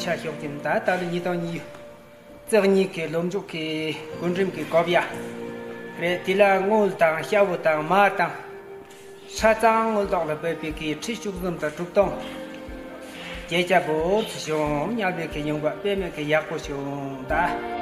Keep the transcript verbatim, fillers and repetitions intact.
ཆ་ཤོག་ཅིང་ད་ལྟ་ལོ་ཉིས་སྟོང་ཉི་ཤུ་རྩ་གཉིས་ཀྱི་ལོ་མཇུག་གི་སྐུ་འགྲེམས་ཀྱི་དགོན་པ་རེད། དེ་ལ་དངུལ་དང་ཤ་བོ་དང་མར་དང་། ཧྲ་ཙང་དངུལ་ཏོག་ལ་བབས་པའི་གི་ཁྲི་བཅུ་གསུམ་དང་དྲུག་སྟོང་། བརྒྱད་བརྒྱ་བོར་ཚུལ་བྱུང་། མཉམ་པའི་གི་ཡོང་འབབ་དཔེ་མེད་གི་ཡག་པོ་བྱུང་ད།